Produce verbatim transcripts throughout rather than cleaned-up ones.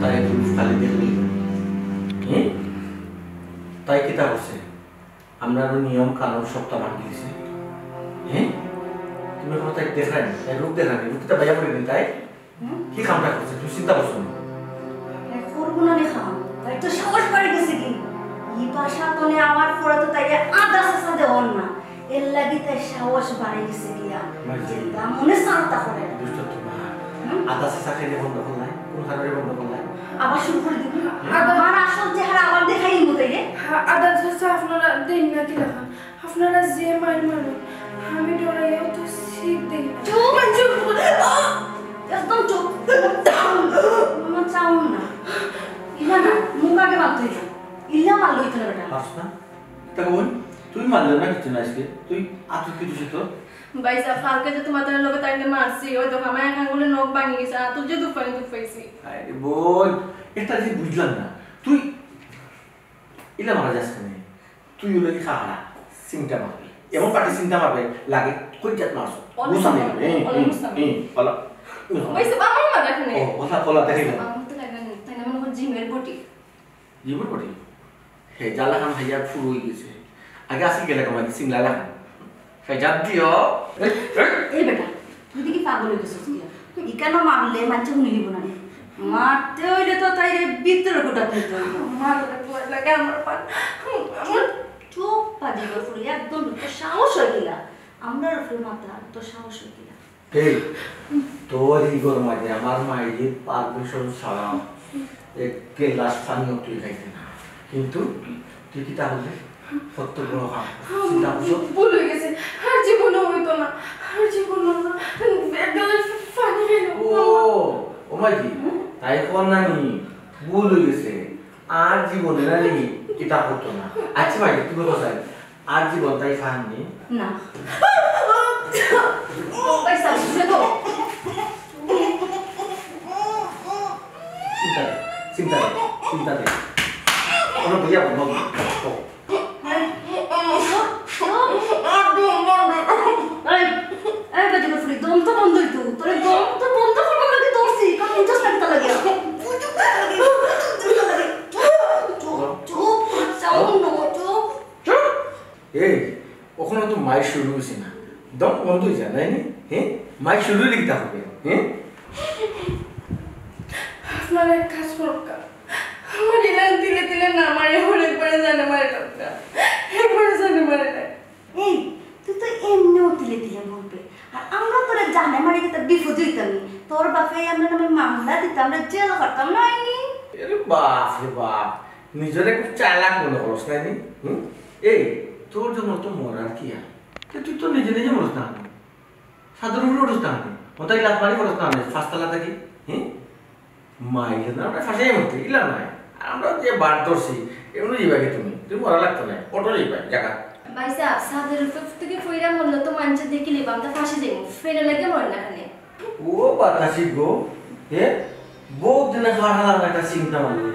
তাই তুমি খালি দেখলেই না। হুম? তাই কিতা করছে? আমরার নিয়ম কানুন সবতা ভাঙি দিছে। হ্যাঁ? তুমি এখন তাই দেখায় না, তাই রূপ দেখায় না, রূপটা বাইয়া পড়ে নি, তাই? হুম? কি কামটা করছে? তুমি চিন্তা করছো না? এ করবো না রে খান, তাই তো সাহস বাড়ি গেছে কি? এই বাসা তনে আমার পরে তো তাইরে আদা চাচা দেওয়ার না, এর লাগি তাই সাহস বাড়ি গেছে গিয়া। বাড়ি গেছে। যেটা মনে চায় তা করে। দুষ্ট তোমার। হুম? আদা চাচা খাইলে বন্ধ করলাই, কোন কারণে বন্ধ করলাই? আবার শুরু করে দিবি। আদা- আমার আসল চেহারা আবার দেখাই নিব তাইলে। আদা চাচা আপনারা দেন না কি লাখান? আপনারা যে মাইর মারুন, আমি ডরাইয়াও তো শিখ দেই না। চুপ, চুপ, আহ! একদম চুপ। মামা চাউন না। ইলা না, মুখ আগে মারতে হইল। ইলা মারলো হইতো না বেটা। পারস না? তা বোন, তুই মারলে না কিছু না আজকে। তুই আতুর কি দোষে তোর? ভাইসাব, কালকে যে তোমার লগে তাইলে মারছি, ওই তো আমার এক আঙ্গুলের নখ ভাঙি গেছে, আতুর যে দুফানি দুফাইছি। আরে বোন, এটা যে বুঝলাম না। তুই ইলা মারা যাস কেনে? তুই হলো কি খাহারা, চিন্তা মারবি। এমন পার্টি চিন্তা মারবে, লাগে কই জাত মারছো। অনেক গুছা নেই। সময়, এই, অনেক এই, সময়। এই, বলা। ভাইসাব, আমার মা দেখে নেই। ও, কথা বলা দেখে নেই। আমার তো লাগে না, তাই না মনে হয় জিমের বটি। জিমের বটি? হে, জ্বালা খান হাইয়া ফুরু হয়ে গেছে। আগে আসি গেলে কমাই দিছি, জ্বালা খান। ফেজাত দিও। এই, এই। এই বেটা, তুই দেখি পাগল হয়ে গেছিস কি? তুই কেন মারলে মানছে হুনি নিব না? মারতে হইলে তো তাই রে ভিতরে গোটা তুলতে হইব। আমার ওটা ভয় লাগে, আমার পা, আমার চুপ পাজি গো ফুলি, একদম তো সাহস হয়ে গেলা। আমরার উপরে মাথা তো সাহস হয়ে গেলা। এই, তোর এই ঘর মাঝে আমার মায়ের পারমিশন ছাড়া এক গ্লাস পানিও তুই খাইতে না। কিন্তু তুই কি তাহলে কত বড় কাম করছিস? চিন্তা করছো? ভুল হয়ে গেছে, আর জীবনে হইতো না, আর জীবনে না। এক গ্লাস পানি খাইলো। ও, ও মাই কি? হুম? তাই কর না নি, ভুল হয়ে গেছে, আর জীবনে না নি, কিতা করতো না। আচ্ছা ভাই, তুই কথা চাই, আর জীবন তাই ফাহাননি? না। ও ভাই সাহেব, শুনে তো। চিন্তা নেই, চিন্তা নেই, চিন্তা নেই। ওরা বুঝে যাবো, বাবু। ও। এই, এই, এই, বাজিগর ফুলি, দম তো বন্ধ হইতো। তোরে দম তো বন্ধ করবার লাগি ধরছি, কারণ বুঝছ না কিতা লাগে। চুপ, চুপ, চুপ, চুপ, চুপ। এই, ওখানে তো মাইর শুরু হয়েছে না, দম বন্ধ হয়ে যায়, নাই নি? হ্যাঁ, মাইর শুরু হইলে কিতা হবে? হ্যাঁ, আপনারা এক কাজ করুন, আমার ইলান তিলে তিলে না মারে, ওর একবারে জানে মারে লোকটা, একবারে জানে মারে না। এই, তুই তো এমনিও তিলে তিলে মরবে, আর আমরা তোরে জানে মারি কিতা বিপদ হইতাম নি। তোর বাপে আমরা নামে মামলা দিতাম, আমরা জেল করতাম, নাইনি? আরে বাপ রে বাপ, নিজরে খুব চালাক মনে করস, নাইনি? হুম? এই, তোর জন্য তো মরার কি আর? তে তুই তো নিজে নিজে মরস না, ছাদর উপরে উঠস না, ওটাই লাফানি করস না, পাঁচতলা থাকি, হ্যাঁ? মাইলে না, আমরা ফাঁসাই মরতে, ইলা নাই। আর আমরা যে বার ধরছি, এমনি যাইবা কি তুমি? তুমি মরা লাগতো না, অটো যাইবা, জায়গা। ভাই সাহেব, ছাদের উপর থেকে পইরা মরলে তো মানুষে দেখি লিবা, আমরা ফাঁসি যাইব, ফেলে লাগে মরে না খালি। ও বাতাসি গো, এ? বহুত দিনে খাওয়া হালাম একটা চিন্তা মারলি।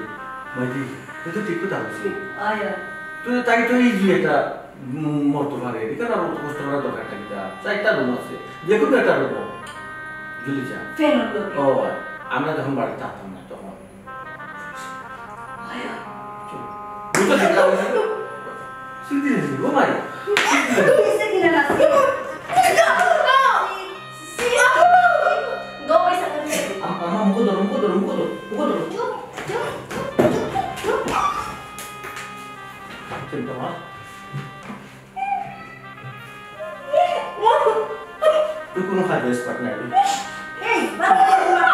মাইতি, তুই তো ঠিক কথা বলছিস। আয়, আয়। তুই তাই তো ইজি একটা, উম, মরতে পারে। এখানে আর অত কষ্ট করার দরকার নাই কিতা? চারটা রুম আছে। যে কোনো একটা রুম। জলদি যা। ফেন উঠলো। ও, আমরা যখন বাড়িতে থাকতাম না, তখন। আয়, আয়। চল। তুই তো ঠিক কথা বলছিস। সিদ্ধি হয়েছিস, ও মাই। সিদ্ধি হয়েছিস। কিসে কিনা না? আম-, আমার মুখ ধরো, মুখ ধরো, মুখ ধরো, মুখ ধরো। চুপ, চুপ, চুপ, চুপ, চুপ। চিন্তা মা। তুই কোনো কাজে এক্সপার্ট নাই রে। এই, বাবা, বাবা, বাবা।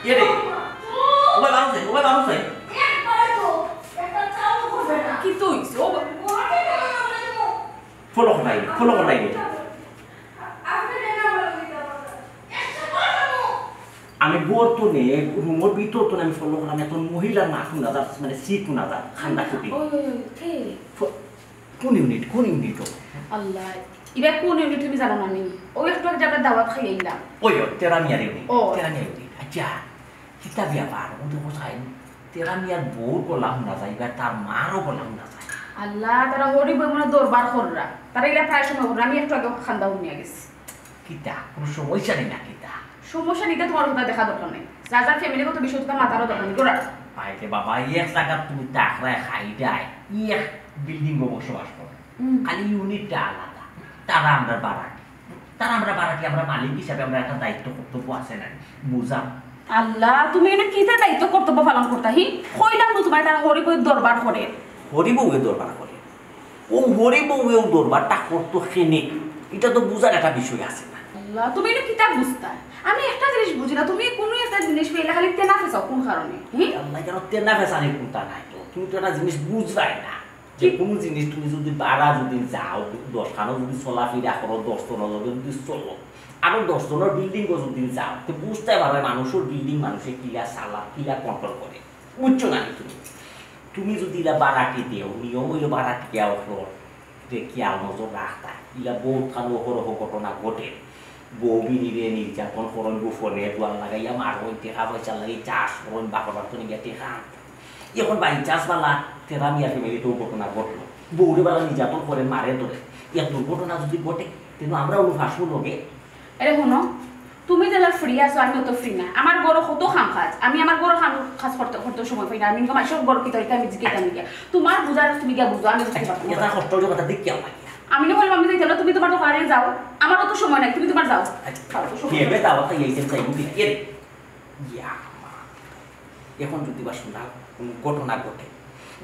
ইয়ে রে, ওবায় বারো চাই, ওবায় বারো চাই। ফলো করাই, ফলো করাই। আমি ঘর তো নে, রুমর ভিতর তো নে, আমি ফলো করাম, এখন মহিলার মাত হুনা যার, মানে, সিক হুনা যার, খান্দা খুঁটি। ওই, ওই, ওই, কে? ফ-, কোন ইউনিট, কোন ইউনিট ও? আল্লাহ, ইবা কোন ইউনিট তুমি জানো না নি? ওই একটু আগে আমরা দাওয়াত খাই আইলাম। ওই, ওই, তেরা মিয়ার ইউনিট, ও। তেরা মিয়ার ইউনিট। আচ্ছা, কিতা ব্যাপার? ও দেখো সাইন, তেরা মিয়ার বউর গলা হুনা যায়, ইবার তার মারও গলা হুনা যায়। আল্লাহ, তারা হরি বউ মনে দরবার কররা। তারা ইলা প্রায় সময় কররা। আমি একটু আগে খান্দা হুনিয়া গেছি। কিতা? কোনো সমস্যা নেই না কিতা? সমস্যা নিতে তোমার কথা দেখা দরকার নেই। যার যার ফ্যামিলিগত বিষয় তো মাথারও দরকার নেই। গোড়া। বাইরে বাবা, এই এক জায়গা তুমি তাকরায় খাই যায়, এই এক বিল্ডিং বসবাস করো। হুম। খালি ইউনিটটা আলাদা। তারা আমরা বাড়াটি। তারা আমরা বাড়াটি, আমরা মালিক হিসাবে আমরা একটা দায়িত্ব কর্তব্য আছে না? বুঝা। আল্লাহ, তুমি এনে কিতা দায়িত্ব কর্তব্য পালন করতা? হি? কইলাম তো তোমার তারা হরি বউর দরবার করে। হরি বউয়ে দরবার করে? ও হরি বউয়েও দরবারটা করতো কেনে? এটা তো বুঝার একটা বিষয় আছে না? আল্লাহ, তুমি এনে কিতা বুঝতা? আমি একটা জিনিস বুঝি না, তুমি কোনো একটা জিনিস পেলে খালি তেনা ফেসাও কোন কারণে? হি? আল্লাহ, কেন তেনা ফেসানি কোনটা নাই তো? তুমি তো একটা জিনিস বুঝরায় না। যে কোনো জিনিস তুমি যদি বাড়া যদি যাও, দশ খানো যদি চলাফিরা করো, দশ জনের লগে যদি চলো, আরো দশ জনের বিল্ডিংও যদি যাও, তো বুঝতে পারবে মানুষের বিল্ডিং মানুষে কিলা চালা, কিলা কন্ট্রোল করে। বুঝছো না তুমি? তুমি যদি ইলা বাড়াটি দেও, নিয়ম হইলো বাড়াটি দেওয়া হলো, যে খেয়াল নজর রাখতা, ইলা বহুত খানো হরহ ঘটনা ঘটে। বউ বিনিরে নির্যাতন করইন, গোপনে দুয়ার লাগাইয়া মারইন, টেকা পয়সা লাগি চাষ করইন, বাপর বাড়ি গিয়া টেকা আনতা। এখন বাই চান্স বালা তেরা মিয়া ফ্যামিলিতেও ঘটনা ঘটলো, বউরে বালা নির্যাতন করে মারে ধরে, এক দুর্ঘটনা যদি ঘটে, তেন আমরা অনু ফাঁসবো লগে। আরে হুনো, তুমি যেলা ফ্রি আছো, আমি অত ফ্রি না। আমার ঘরো কত কাম কাজ, আমি আমার ঘরো কাম কাজ করতে করতে সময় পাই না। আমি ইনকাম আইসব ঘর কি তরিকা আমি জিকে আমি গিয়া তোমার বুঝার তুমি গিয়া বুঝো, আমি বুঝতে পারবো না। এটা কষ্ট হইলে কথা দেখ কি আমার আমি না বললাম আমি যাইতাম না, তুমি তোমার দোকানে যাও, আমার অত সময় নাই, তুমি তোমার যাও। আচ্ছা, খাও, তো সময় কি হবে? দাওয়াত খাইয়া আইছেন, তাই বুঝি? এ রে, ইয়া মা। এখন যদি বা শোনা কোনো ঘটনা ঘটে,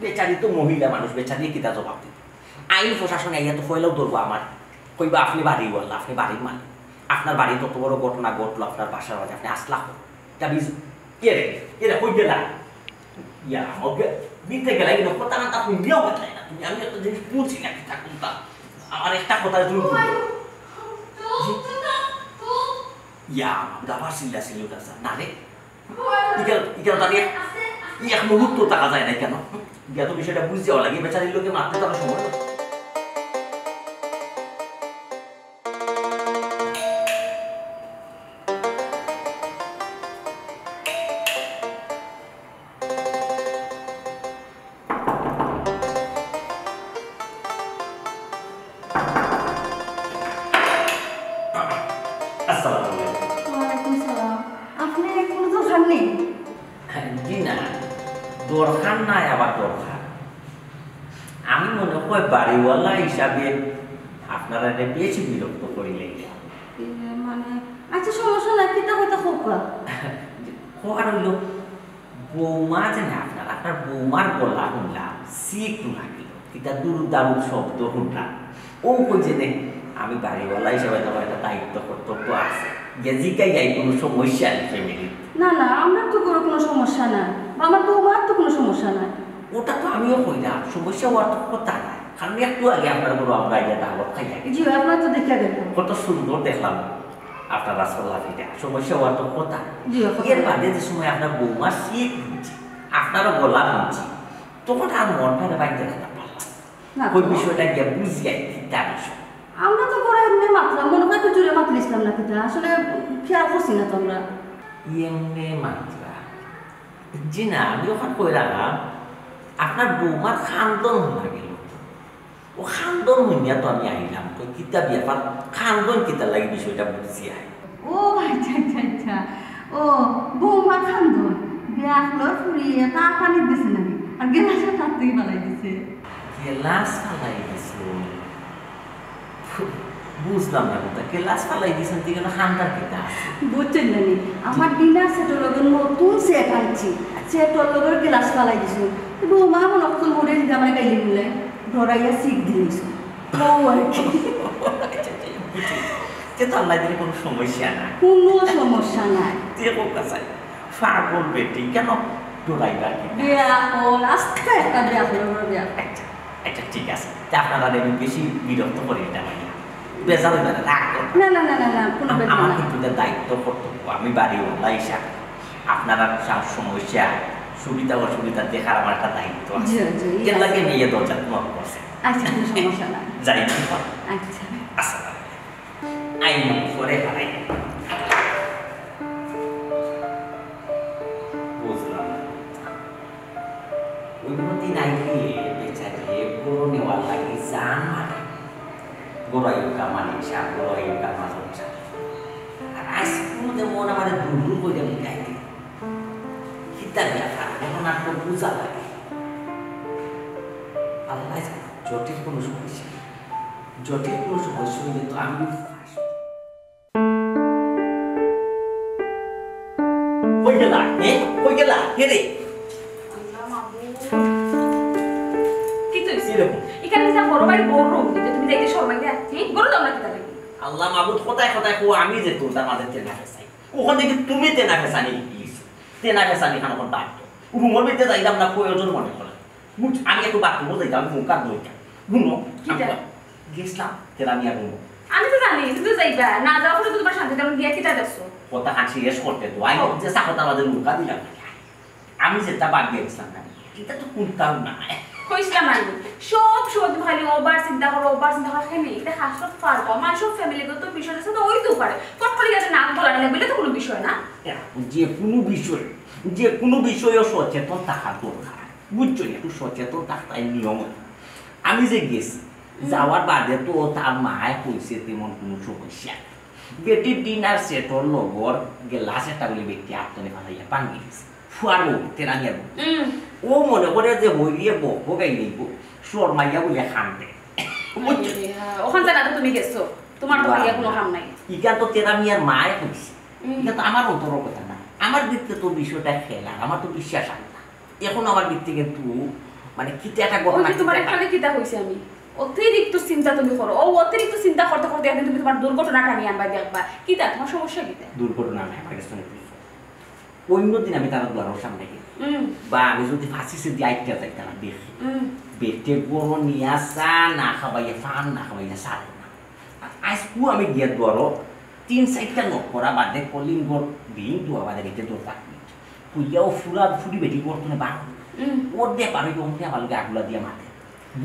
বেচারি তো মহিলা মানুষ, বেচারি কিতা জবাব দিত? আইন প্রশাসন আইয়া তো পয়লাও ধরবো আমার, কইবা, "আপনি বাড়িওয়ালা, আপনি বাড়ির মালিক, আপনার বাড়িত অত বড় ঘটনা ঘটলো, আপনার বাসার মাঝে আপনি আসলা কই?" তা বিজ-, কে রে? কে রে? কই গেলা? ইয়া, ওকে, দিতে গেলে কিন্তু কথা না, তা শুনিয়াও গেলাই না। তুমি, আমি একটা জিনিস বুঝি না, কিতা কোনটা। আমার একটা কথা তুমি বুঝো। জি। ইয়া, দাবার চিল্লা চিল্লি উঠা স্যার। না রে। ইকাল, ইকাল তাহলে এক মুহূর্ত থাকা যায় না কেন? ইয়া, তুমি সেটা বুঝতে লাগে, বেচারির লোকে মারতে তার সময় না। আসসালামু আলাইকুম। ওয়ালাইকুম সালাম। আপনি কোনো দোকান নেই? জি না, দরকার নাই, আবার দরকার। আমি মনে হয় বাড়িওয়ালা হিসাবে আপনারা এটা বেশি বিরক্ত করি লইলাম। এ, মানে, আচ্ছা, সমস্যা নাই, কিতা কথা কউক্কা? খবর হইল, বৌমা যে না আপনার, আপনার বৌমার গলা শুনলাম, সিক লাগলো, কিতা দুরু দারু শব্দ শুনলাম। ও কই যে নে, আমি বাড়িওয়ালা হিসাবে তোমার একটা দায়িত্ব কর্তব্য আছে। গিয়া জিকাই যাই, কোনো সমস্যা নেই ফ্যামিলি। না, না, আমরা তো কোনো, কোনো সমস্যা নাই। বা আমার বৌমার তো কোনো সমস্যা নাই। ওটা তো আমিও কইলাম, সমস্যা হওয়ার তো কথা নাই। কারণ একটু আগে আপনার ঘরো আমরা আইয়া দাওয়াত খাইয়া গেছি। জি, আপনার তো দেখিয়া দেখলাম। কত সুন্দর দেখলাম আপনার রাসগোল্লা পিঠা, সমস্যা হওয়ার তো কথা। জি, কথা এর নাই। বাদে যে সময় আপনার বৌমার সিক শুনছি, আপনারও গলা শুনছি, তখন আর মনটা বাইরে রাখতে পারলাম না। না, ওই তো। বিষয়টা গিয়া বুঝিয়া কিতা বিষয়। আমরা তো করে এমনি মাতলাম, মনে হয় তো জুড়ে মাতলিছিলাম না কিতা, আসলে খেয়াল করছি না তো আমরা। এমনি মাতলা? জি না, আমি ওখানে কই রাখলাম, আপনার বৌমার খান্দন হয়ে গেল। ও খান্দন হইয়া তো আমি আইলাম, তো কিতা ব্যাপার, খান্দন কিতা লাগে বিষয়টা বুঝছি আই। ও আচ্ছা, আচ্ছা, আচ্ছা। ও, বৌমা খান্দন, বিয়া হলো ফুরিয়ে তা পানি দিছে নাকি? আর গেলাসটা তার থেকে বালাই দিছে। গেলাস ফালাই দিছে? বুঝলাম না কথা, গেলাস ফালাই দিছেন, তুই কেন খান্দার কিতা আছে? বুঝছেন না নি? আমার ডিনার সেটর লগে নতুন সেট আনছি, সেটর লগে গেলাস ফালাই দিছি। তো বৌমা মনে করতো মোরে যদি আমার গাইলে মিলে, ডরাইয়া সিক দিলিস। ও আর কি। আচ্ছা, আচ্ছা, বুঝছি। সে তো আল্লাহ দিলে কোনো সমস্যা নাই। কোনো সমস্যা নাই। তুই কোন কাছে? পাগল বেটি, কেন ডরাইবার কি? বিয়া হল, আস্তে একটা বিয়া হল, বড় বিয়া। আচ্ছা। আচ্ছা, ঠিক আছে। তে আপনারারে আমি বেশি বিরক্ত করি না, মানে, বেজার অইবা না, রাগ করবা না। না, না, না, না, না, কোনো আম-, বেজার আমার না। কিন্তু এটা দায়িত্ব, কর্তব্য, আমি বাড়িওয়ালা হিসাবে আপনারার সব সমস্যা, সুবিধা অসুবিধা দেখার আমার একটা দায়িত্ব আছে। জি, জি, এর লাগে আছে। মেয়ে দরজা knock করছে। আচ্ছা, কোনো সমস্যা নাই। যাই কি হয়। আচ্ছা। আসসালামু আলাইকুম। আই পরে হারাই। বুঝলাম। অন্যদিন আইলে বেচারিয়ে গরু নেওয়ার লাগি জান মারে। গরু আইউক্কা মালিক সাব, গরু আইউক্কা মালিক সাব। আর আইজকু যেমন আমারে দুরু কইরা মিটাই দিল। কিতা ব্যাপার, ঘটনা তো বুঝা লাগে। আল্লাহ জানে, জটিল কোনো সমস্যা। জটিল কোনো সমস্যা অইলে তো আমি কই গেলা? এ? কই গেলা? কে রে? আল্লাহ মাবুদ। কিতা অইছে? কিরকম? ইখান কিতা বড় ভাইর বউর রুম, তুমি যাইতে শরমাইলা? হুম? গরু দাও না কিতা লাগি? আল্লাহ মাবুদ, কথায় কথায় কও, আমি যে তোর দামাদের তেনা ফেসাই। অখন দেখি তুমি তেনা ফেসানি কি অইছে? তেনা ফেসানি খান অখন বাদ দেও। রুমর ভিতরে যাইতাম না, প্রয়োজন মনে করে। বুঝ, আমি একটু বাথরুমো যাইতাম, আমি মুখ হাত ধইতাম। হুনো, কিতা? আমি গেছলাম, তেরা মিয়া রুমো। আমি তো জানি, তুমি তো যাইবা। না যাওয়া পরে তো তোমার শান্তি তেমন গিয়া কিতা দেখছো? কথা খান শেষ করতে তো, আমি ও। যে চাকরটার মাঝে মুখ হাত দিলাম না। আমি যেটা বাদ দিয়া গেছলাম না, এটা তো কুনটাও না। কইছিলাম আমি, সব সময় তুমি খালি ওভার চিন্তা করো, ওভার চিন্তা করো, কেনে? এটা হাসপাত পারবা, মানুষের ফ্যামিলিগত বিষয় আছে তো, অইতেও পারে। ফট করে গিয়া নাক গলানি লাগবে, এটা তো কোনো বিষয় না। এখন যে কোনো বিষয়, যে কোনো বিষয়ে সচেতন থাকা দরকার, বুঝছো নি? একটু সচেতন থাকতে নিয়ম অইলো। আমি যে গেছি, হুম। যাওয়ার বাদে তো তার মায়ে কইছে তেমন কোনো সমস্যা নাই। বেটির ডিনার সেটর লগর গ্লাস একটা বলে বেটি আত্মনে ফালাইয়া ভাঙি গেছে। ফুয়ার বউ, তেরা মিয়ার বউ। হুম। ও মনে করে যে হইলে বকবকাই নিব, শরমাইয়া বলে কান্দে। বুঝছো? হ্যাঁ, ওখান জানা তো তুমি গেছো, তোমার তো বাবা। হইয়া কোনো কাম নাই। ইখান তো তেরা মিয়ার মায়ে কইছে। হুম। ইখান তো আমার অন্তরর কথা না। আমার দিক থেকে তো বিষয়টা খেলার, আমার তো বিশ্বাস হয় না। এখন আমার দিক থেকে কিন্তু, মানে, কিতা একটা ঘটনা ওই যে তোমার ঘটে। এখানে কিতা হইছে আমি? অতিরিক্ত চিন্তা তুমি করো। ও অতিরিক্ত চিন্তা করতে করতে একদিন তুমি তোমার দুর্ঘটনা টানিয়া আনবা দেখবা। কিতা তোমার সমস্যা কিতা? দুর্ঘটনা নাই, আমার কাছে অন্য দিন আমি তার দুয়ারর সামনে গেছি। হুম। বা আমি যদি ফাঁসি সিদ্ধি আইটটা যাই, তারা দেখি। হুম। বেটে গরু নিয়া চা না খাবাইয়া, পান না খাবাইয়া, চা দেয় না। আর আইজকু আমি গিয়া দুয়ারো তিন চাইরটা knock করা বাদে কলিং ঘর দিন দুয়া বাদে গেটে দরজা খুলি। খুলিয়া ও ফুরা ফুরি বেটি ঘর তুলে বার হইল। হুম। ওর দিয়ে পারো কি অমনি আমার লগে আগুলা দিয়া মাতে।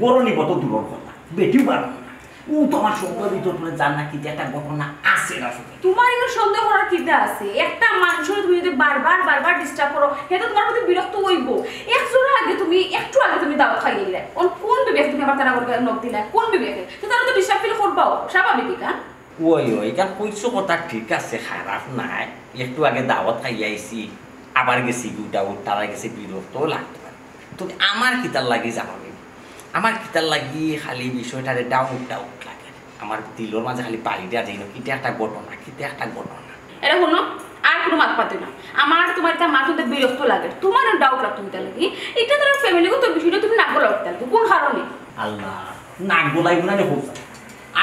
গরু নিব তো দূরর কথা, বেটিও বার হইল না। ও তো আমার সন্দেহ ভিতর তুলে জান না কিতা একটা ঘটনা আছে না শুধু। তোমার এখানে সন্দেহ করার কিতা আছে? একটা মানুষের তুমি যদি বারবার, বারবার ডিস্টার্ব করো, হে তো তোমার প্রতি বিরক্ত হইব। এক জোড়া আগে তুমি, একটু আগে তুমি দাওয়াত খাইয়ে দিলে। ওর কোন বিবেকে তুমি আবার তারা করে knock দিলে? কোন বিবেকে? তো তারা তো ডিস্টার্ব ফিল করবাও, স্বাভাবিক, হ্যাঁ? ওই, ওই, ইখান কইছো কথা ঠিক আছে, খারাপ নাই। একটু আগে দাওয়াত খাইয়া আইছি, আবার গেছি গু ডাউট, তারা গেছে বিরক্ত লাগতে পারে। তবে আমার কিতার লাগি জানো নি? আমার কিতার লাগি খালি বিষয়টারে ডাউট ডাউট লাগে। আমার দিলর মাঝে খালি বাড়িটা যেন কিতা একটা ঘটনা, কিতা একটা ঘটনা। এরে হুনো, আর কোনো মাত পাতি না। আমার তোমার ইতা মাত হুনতে বিরক্ত লাগে। তোমার ডাউট লাগতো কিতার লাগি? ইটা তার ফ্যামিলিগত বিষয়টা তুমি না বলো কিতার লাগি? কোন কারণে? আল্লাহ, নাক গলাইব না রে হোসা।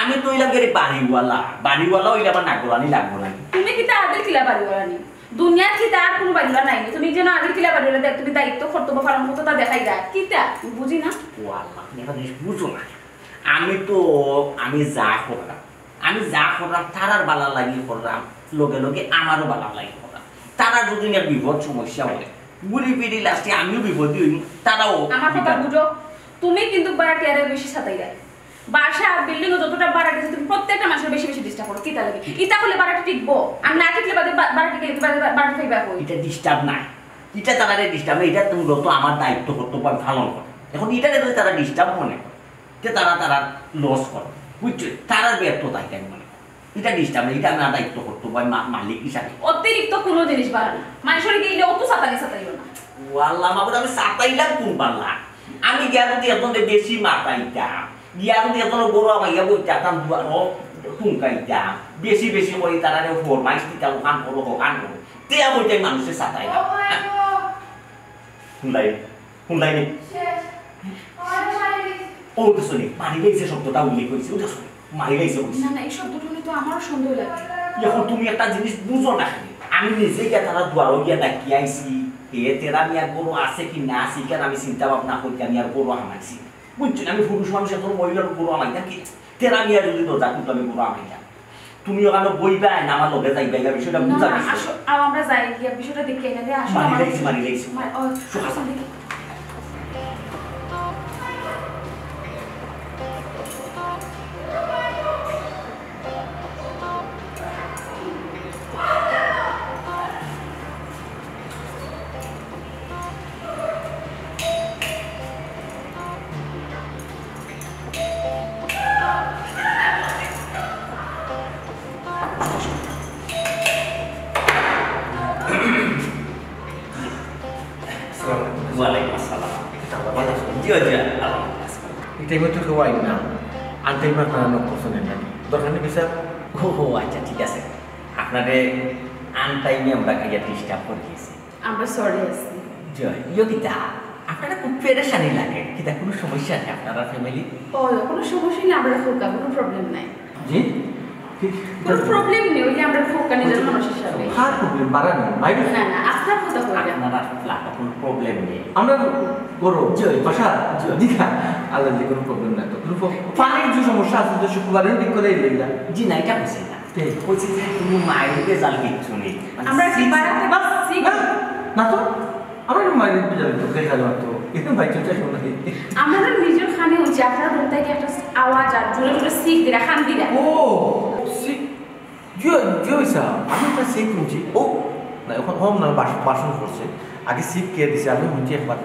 আমি তো অইলাম গেরে বাড়িওয়ালা, বাড়িওয়ালা অইলে আবার নাক গলানি লাগবো না। তুমি কিতা আদির কিলা বাড়িওয়ালা নি? দুনিয়াত কিতা আর কোনো বাড়িওয়ালা নাই নি? তুমি যেন আদির কিলা বাড়িওয়ালা দেখ, তুমি দায়িত্ব কর্তব্য পালন করতে তা দেখাই যায়। কিতা? বুঝি না। ও আল্লাহ, তুমি একটা জিনিস বুঝো না। আমি তো, আমি যা করলাম, আমি যা করলাম, তারার বালা লাগি করলাম, লগে লগে আমারও বালা লাগি করলাম। তারা যদি না বিপদ সমস্যা হয়, ঘুরি ফিরি লাস্টে আমিও বিপদই হইব, তারাও আমার কথা বিপদ। বুঝো, তুমি কিন্তু ভাড়াটিয়ারে বেশি সাতাইরায়। বাসা, বিল্ডিং যতটা ভাড়া দিছে, তুমি প্রত্যেকটা মানুষের বেশি বেশি ডিস্টার্ব করো। কিতা লাগে? ইতা করলে ভাড়াটি টিকবো? আর না টিকলে বাদে বা-, ভাড়াটি গেলে কি বাদে বা-, ভাড়াটি পাইবা কই? এটা ডিস্টার্ব নাই, এটা তারারে ডিস্টার্ব নাই, এটা তো মূলত আমার দায়িত্ব কর্তব্য আমি পালন করি। এখন এটা যদি তারা ডিস্টার্ব মনে করে, তে তারা তারা লস করে, বুঝছো? তারার ব্যর্থতা এটা আমি মনে করি। এটা ডিস্টার্ব নাই, এটা আমার দায়িত্ব কর্তব্য আমি মা-, মালিক হিসাবে। অতিরিক্ত কোনো জিনিস বাড়ানো, মানুষের গেলে অত সাতানি সাতাইও না। ও আল্লাহ মাবুদ, আমি সাতাইলাম কোন বাল্লা? আমি গিয়া যদি এখন বেশি মাতাইতাম, গিয়া যদি এখন বড় আমার ইয়া বইতাম, দুয়ারো টুঙ্কাইতাম, বেশি বেশি করে তারা ফরমাইশ দিতাম, ওখান করো, ওখান করো, তে আমি ওইটাই মানুষের সাতাইলাম। হুনলাই, হুনলাই নি? ও তো শুনি, মারি লাইছে শব্দটা উল্লেখ করেছে, ও তো শুনি, মারি লাইছে বলছে। না, না, এই শব্দটা শুনে তো আমারও সন্দেহ লাগে। এখন তুমি একটা জিনিস বুঝো না খালি। আমি নিজে গিয়া তারা দুয়ারো গিয়া ডাকি আইছি, এ তেরা মিয়া গরু আছে কি না আছে, কেন আমি চিন্তা ভাবনা করি, আমি আর গরু হামাইছি। বুঝছো না, আমি পুরুষ মানুষ, এখন মহিলার উপর আমার নাকি? তেরা মিয়া যদি দরজা খুলতো, আমি বুড়া আমার। তুমি ওখানে বইবায় না আমার লগে যাইবায়, এই বিষয়টা না, বুঝা না, গেছে? আসো, আও, আমরা যাই, গিয়া বিষয়টা দেখি এনে দে, আসো, মারি আমার লাইছি, মারি লাইছি। মা-, ও, আসো, দেখি। আসসালামু আলাইকুম। ওয়ালাইকুম আসসালাম। কিতা অবস্থা? ভালা আছো? জি, জি, আলহামদুলিল্লাহ। এই টাইমে তো কেউ আইন না। আনটাইমে আপনারা knock করছেন নাকি? দরকার নেই, ভাইসাব? ও, ও, আচ্ছা, ঠিক আছে। আপনারে আনটাইমে আমরা খাইয়া disturb করি দিয়েছি। আমরা sorry আছি। জি, ইয়ো কিতা? আপনারা খুব পেরেশানি লাগে। কিতা কোনো সমস্যা নেই আপনারা family? ও, কোনো সমস্যা নেই, আমরা খোকা, কোনো problem নাই। জি? কি? কোনো problem নেই, ওই যে আমরা খোকা নিজের মানুষ হিসাবে। কার problem? বাড়া নেই, বাইরে? না, না, আপনার কথা কই না। আপনারা flat, কোনো problem নেই। আমরা গরু, জি, জি। বাসা, জি। জি, না, আল্লাহ যে কোনো problem নাই তো। কোনো ফ-, পানির যে সমস্যা আছে, যে শুক্রবারে ঠিক করে দিই না। জি না, এটা হচ্ছে না। কে? বলছি যে কোনো মায়ের ভেজাল কিচ্ছু নেই। মানে আমরা কি সিক্স বাড়াতে না, পারছি? না, না তো। আমরা তো মায়ের ভেজাল তো, কে খাবে তো? এটা ভাই চুপচাপ শুনে। আমরা তো নিজের খানে হচ্ছে, আপনার রুম থেকে একটা আওয়াজ আর জোরে জোরে সিক দিরা, খান দিরা। ও, সিক, জি, জি, স্যার, আমি একটা সিক শুনছি। ও, না, এখন হোম না, বাস-, বাসন করছে। আগে সিক কে দিছে, আমি শুনছি একবার।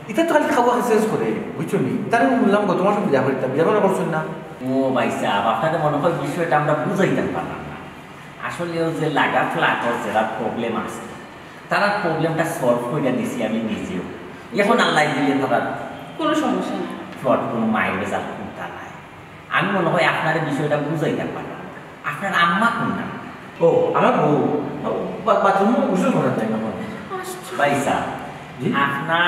এটা তো খালি খাওয়া শেষ করে, বুঝছো নি? তাহলে আমি বললাম, গত মাসে বিয়া করিতাম, বিয়া মনে করছেন না? ও ভাই সাহেব, আপনাদের মনে হয় বিষয়টা আমরা বুঝাইতাম পারলাম না। আসলে ও যে লাগা ফ্ল্যাটর যারা problem আছে, তারার problemটা solve করে দিছি আমি নিজেও। এখন আল্লাহ দিলে তারা কোনো সমস্যা নাই। ফ্ল্যাট কোনো মায়ের ভেজাল কোনটা নাই। আমি মনে হয় আপনার বিষয়টা বুঝাইতাম পারলাম না। আপনার আম্মা কোন না? ও, আমার বউ। বা-, বাথরুমে গোসল করার টাইম এখন। আশ্চর্য। ভাই সাহেব, জি? আপনার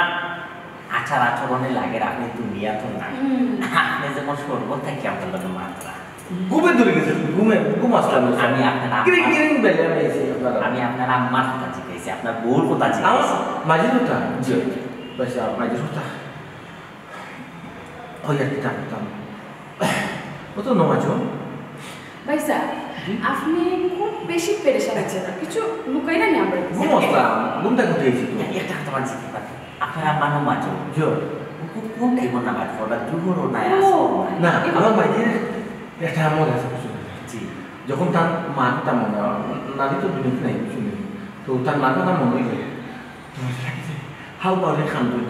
আচার আচরণে লাগে, আপনি দুনিয়া তো না। হুম। আপনি যেমন শরবত থাকি আপনার লগে মাত্রা। ঘুমে ধরে গেছে, ঘুমে, ঘুম আসলাম না। আমি আপনার আম্মা-, গ্রিং, গ্রিং বেলে আমি আছি আপনার। আমি আপনার আম্মার কথা জিজ্ঞাসি, আপনার বউর কথা জিজ্ঞাসি। আমার মাঝির কথা? জি। ভাই সাহেব, মাঝির কথা। ওই আর কি, থাম, থাম। ও তো নমাজ। ভাই সাহেব, জি? আপনি খুব বেশি পেরেশান আছেন, কিছু লুকাইলেন না আমরা। ঘুম আসলাম, ঘুমটা কোথায় ছিল? এ-, একটা কথা বলছি কি, আপনার আম্মা নমাজ? জি। ও কো-, কোন টাইমে নামাজ পড়া? জোহরও নাই, ও। আসরও নাই। না, আমার মাঝে একটা আমল আছে, বুঝছো না? জি। যখন তার মা কথা মনে হয়, নারী তো দুনিয়াতে নাই, বুঝছো না? তো তার মা কথা মনে হইলে, তোমার সাথে হাউ পাওয়ারে খান দুই।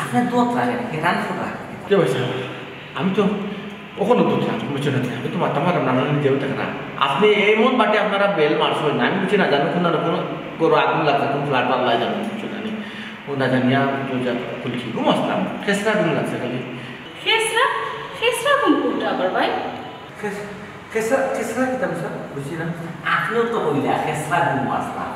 আপনার দোয়া লাগে নাকি? রান করা। কে ভাই সাহেব? আমি তো ওখানে তো থাকি, বুঝছেন না? আমি তো মাথা মারা নানা নিজেও থাকে না। আপনি এমন বাটে আপনারা বেল মারছেন না, আমি বুঝছি না, জানো কোন না কোন গরু আগুন লাগছে, কোন ফ্ল্যাট পাল্লায় যাবে, বুঝছেন না? ও না জানিয়া তো যা খুলছি, ঘুম আসলাম, খেসরা আগুন লাগছে খালি। খেসরা? খেসরা কোন কোনটা আবার ভাই? খেস-, খেসরা, খেসরা কিতা স্যার? বুঝছি না। আপনিও তো কইলা, খেসরা ঘুম আসলাম।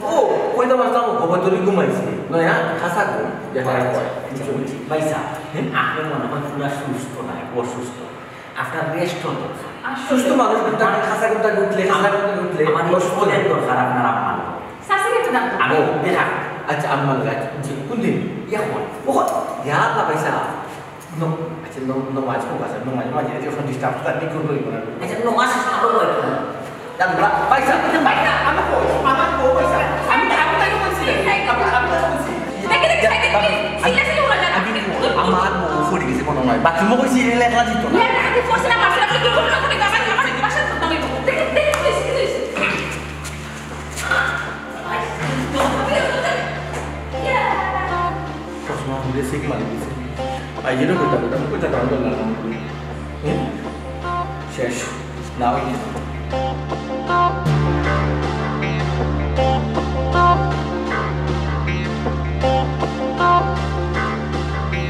ও, কইতাম আসলাম, ও খবর ধরে ঘুমাইছি। নয়া, খাসা ঘুম, যেটা হয়। আচ্ছা, বুঝছি। ভাই সাহেব, হ্যাঁ? আপনি মনে হয় পুরা সুস্থ নাই, অসুস্থ। আপনার rest-ও দরকার। আসলে। সুস্থ মানুষ ঘুমটা, খাসা ঘুমটা উঠলে, খাসা ঘুমটা উঠলে, আমার এই অসুস্থ ফোনের লাগে। দরকার আপনার আম্মার। শাশুড়ি তো ডাক্তার। আমি দেখা। আচ্ছা, আম্মার কাছে। জি। কোন দিন? এখন। ও, ইয়া আল্লাহ, ভাই সাহেব। ন-, আচ্ছা, ন-, নমাজ হোক, আচ্ছা, নমাজ, নমাজ, এটা যখন disturb করে, আপনি কোন করি করেন? আচ্ছা, নমাজ শেষ না হলো এখন। জান, বা-, ভাই সাহেব, ভাই সাহেব, আমার বউ, আমার বউ, ভাই সাহেব, আমি, আমি তাকে বলছি, আমি, আমি তাকে বলছি। দেখে, দেখে, দেখে, দেখে, সিরিয়াসলি বলা যায় না। আমি, আমার বউ পড়ে গেছে মনে হয়, বাথরুমে কইছি, রেলে একলা দিত না। ইয়া, আমি ফোর্সে না, মারছে, আপনি দুর্ঘটনা করে, আমার, আমার বাসায় তো নয়। দেখে, দেখে, প্লিজ, প্লিজ। চশমা খুলে সিক মারি দিছে। ভাই, যেটা কইতা, কইতা, কইতা, কারণ তো লাগলাম। হুম? শেষ। না হইলে।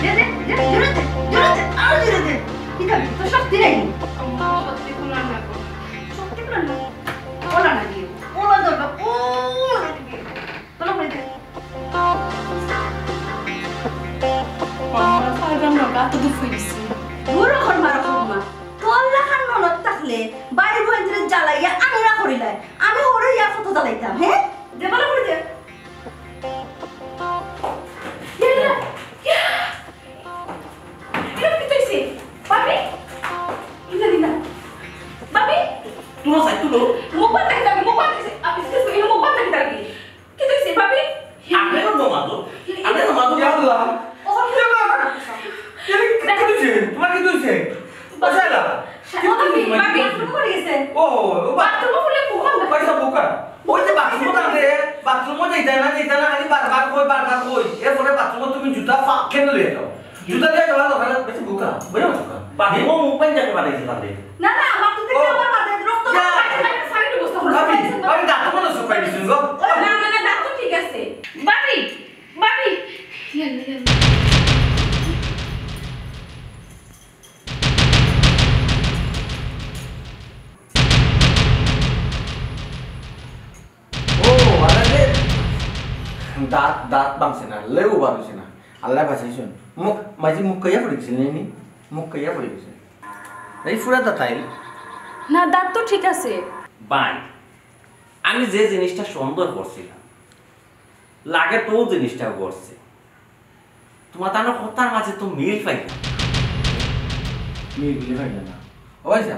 দে, দে, দে, জোরে দে, জোরে দে, আরো জোরে দে। কি খাবি? তোর শক্তি নাই? আমার শক্তি কুলার না। শক্তি কুলার না? ওলা না দিয়ে। ওলা দরকার, ওলা দিয়ে। তোলা করে দে। আম্মা, ছাড়লাম না, গা তো দুফ হয়ে গেছে। দূর হর মা, রকম মা। তোর লাখান ননদ থাকলে বাইরে বইনদের জ্বালাইয়া আংরা করিলায়। আমি ওরে ইয়া কত জ্বালাইতাম, হ্যাঁ? দে, ভালো করে দে। ইয়া, ইয়া, ইয়া। তারপর তুমি জুতা ফা-, কেন লইয়া যাও? জুতা লইয়া যাওয়ার দরকার নাই, বেশি বুকা, বুঝো না বুকা? বাথরুমও মুখ পানি যাকে পাঠাইছে তাদের। না, না, বাথরুম থেকে ও। আবার বাথরুম, রক্ত যা। বাইরে, বাইরে, সাইডে বসতে হবে। ভাবি, সাইডে, ভাবি, সাইডে। দাঁত মনে হয় শুকাই গেছে গো। ও, না, না, না, দাঁত তো ঠিক আছে। ভাবি, ভাবি। ইয়াল্লা, ইয়াল্লা। ও, আরে রে। দাঁত, দাঁত ভাঙছে না, লেউ বার হইছে না। আল্লাহ বাঁচাইছইন। মুখ, মাঝে মুখ খাইয়া পড়ে গেছিল, নেই নি? মুখ খাইয়া পড়ে গেছে। এই ফুরা দাঁত আইল। না, দাঁত তো ঠিক আছে। ভাই, আমি যে জিনিসটা সন্দেহ করছিলাম, লাগে তো জিনিসটা করছে। তোমার তার কথার মাঝে তো মিল পাইলাম না। মিল বুঝে পাইলা না? ও ভাই সাহেব,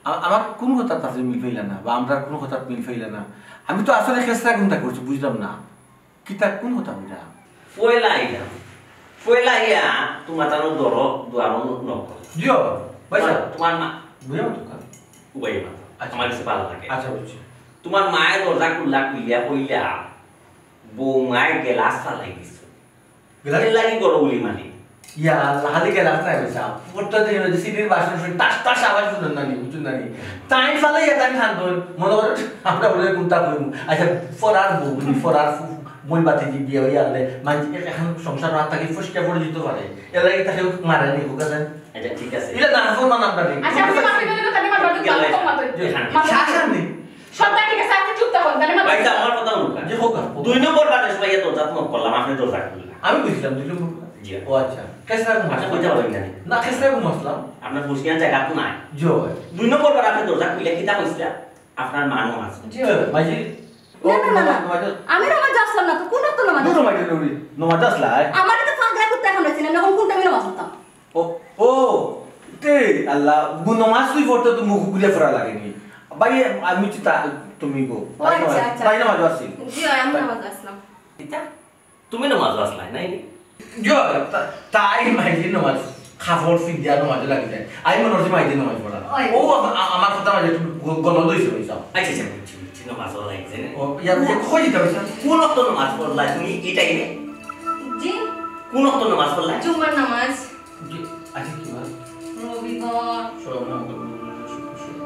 আ-, আমার কোন কথার তাতে মিল পাইলা না? বা আমরা কোন কথার মিল পাইলা না? আমি তো আসলে খেসরা কোনটা করছি, বুঝলাম না। কিতা কোন কথা বুঝা? পয়লা আইলাম। পয়লা আইয়া তোমার তার ধরো দুয়ারো নক করো। জিও, ভাই সাহেব। তোমার, তোমার মা বুঝলাম তো কাজ। উবাই মা। আচ্ছা। আমার কাছে ভালো লাগে। আচ্ছা, বুঝছি। তোমার মায়ে দরজা খুললা, খুলিয়া কইলা, "বউ মায় গেলাস ফালাই দিছো।" গেলাস? এর লাগি গরো উলি মারি। ইয়া আল্লাহ, খালি গেলাস নাই বেচা। প্রত্যেক দিন ওই যে সিটির বাসন শুনে টাস টাস আওয়াজ শুনেন না নি, বুঝছেন না নি? তাই ফালাই ইয়া তাই খান দই। মনে করে আমরা বলে কোনটা কইমু। আচ্ছা, ফরার বউ, বুঝি, ফরার ফু-, মই বাতি দি বিয়া হইয়া আনলে, মাঝে এখন সংসার রাত থাকি ফুসকে পড়ে যেতে পারে। এর লাগি তাকে মারে নি, বুঝা যায়? আচ্ছা, ঠিক আছে। এটা না ফোন না নাম্বার নেই। আচ্ছা, আপনি মাফি দিলেন, তাহলে মাফি দিলেন, মাফি দিলেন। শাসন নেই। সবটা ঠিক আছে, আপনি চুপ থাকুন, তাহলে মাফি ভাই, দিলেন। আমার কথা শুনুন। জি, হোক, হোক। দুই নম্বর বারে সবাই দরজা knock করলাম, আপনি দরজা খুললেন না। আমি বুঝলাম, দুই নম্বর। জি। ও আচ্ছা। কেসরা ঘুম আচ্ছা, আসলাম? কইতে পারবেন না। না, কেসরা ঘুম আসলাম। আপনার ফুসকিয়ান জায়গা তো নাই। জি, ভাই। দুই নম্বর বার আপনি দরজা খুলে কিতা কইছিলা? আপনার মা নমাজ। জি, ভাই। ভাইজি। না, না, না, না। নমাজ। আমি নমাজ আসলাম না তো, কোন রকম নমাজ? দূর নমাজ, নমাজ, নমাজ আসলা, হ্যাঁ? আমার তো ফাগলা করতে এখন রয়েছে না, আমি এখন কোন টাইমে নমাজ পড়তাম? ও, ও, তে আল্লাহ, গু নমাজ তুই পড়তে তো মুখ ঘুরিয়া ফেরা লাগেনি। ভাই, আমি চিতা, তুমি গো। ও, তাই আচ্ছা, নমাজ, আচ্ছা। তাই নমাজ আসি। জি, আমি নমাজ আসলাম। এটা? তুমি নমাজ আসলাই, নাই নি? জি, তা-, তাই মাইজি নমাজ, কাপড় ফিদিয়া নমাজে লাগি যায়। আমি মনে হচ্ছে মাইজি নমাজ পড়া। ওই। ও, আ-, আ-, আমার কথা মাঝে একটু গ-, গলদ হইছে, হইছে। আচ্ছা, আচ্ছা, বুঝছি, বুঝছি, নমাজ লাগি যায় না। ও, ইয়া, বুঝে কই দিতে হইছে? কোন অক্ত নমাজ পড়লা তুমি এই টাইমে? জি। কোন অক্ত নমাজ পড়লা? জুম্মার নামাজ। জি, আজকে কি বার? রবিবার। সোম, মঙ্গল, বুধ, বৃহস্পতি, শুক্র,